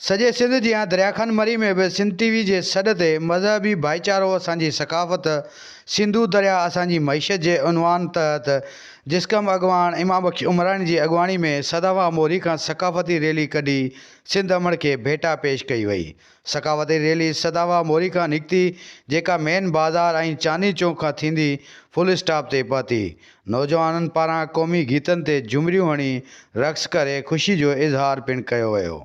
سڄي سنڌ جيان درياخان مري ۾ به سنڌ ٽي وي جي سڏ تي مذهبي ڀائيچارو اسان جي ثقافت، سنڌو درياء اسان جي معيشت جي عنوان تحت جسقم اڳواڻ امام بخش عمراڻي جي اڳواڻي ۾ سداوا موري کان ثقافتي ريلي ڪڍي سنڌ امڙ کي ڀيٽا پيش ڪئي وئي. ثقافتي ريلي سداوا موري کان نڪتي جيڪا مين بازار ۽ چاندني چونڪ کان ٿيندي فل اسٽاپ تي پهتي. نوجوانن پاران قومي گيتن تي جهمريون هڻي رقص ڪري خوشي جو اظهار پڻ ڪيو ويو.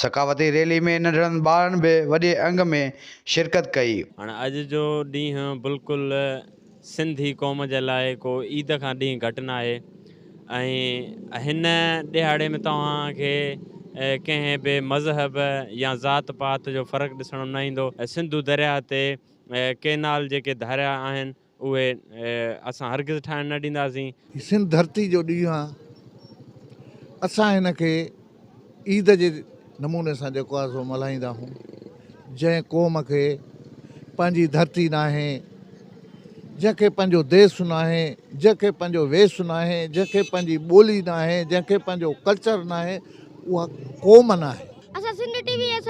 ثقافتي ريلي ۾ ننڍڙن ٻارن به وڏي انگ ۾ شرڪت ڪئي. هاڻ اڄ جو ڏينهن بلڪل سنڌي قوم جي لاء ڪو عيد کان ڏينهن گهٽ ناهي ۽ هن ڏهاڙي ۾ توهان کي ڪنهن به مذهب يا ذات پات جو فرق ڏسڻ نه ايندو. سنڌو درياهه تي ڪينال جيڪي ڌاريا آهن اهي اسان هرگز ٺاهڻ نه ڏينداسين. هي سنڌ ڌرتي جو ڏينهن آ، اسان هن کي عيد جي نموني سان جيڪو آ سو ملهائيندا آهيون، جنهن قوم کي پنهنجي ڌرتي ناهي، جنهن کي پنهنجو ديس ناهي، جنهن کي پنهنجو ويس ناهي، جنهن کي پنهنجي ٻولي ناهي، جنهن کي پنهنجو ڪلچر ناهي، اها قوم ناهي. اسان سنڌ ٽي وي جي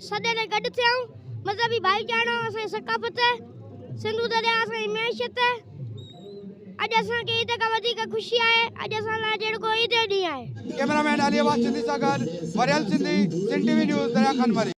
سڏ تي گڏ ٿيا آهيون، مذهبي ڀائيچارو اسان جي ثقافت. سنڌو درياء اسان جي معيشت، اڄ اسان کي عيد کان وڌيڪ خوشي آهي، اڄ اسان لاء جهڙو ڪو عيد جو ڏينهن آهي. ڪئميرا مين علي عباس سنڌي سان گڏ Faryal Sindhi, Sindh T V news, Darya Khan Marri.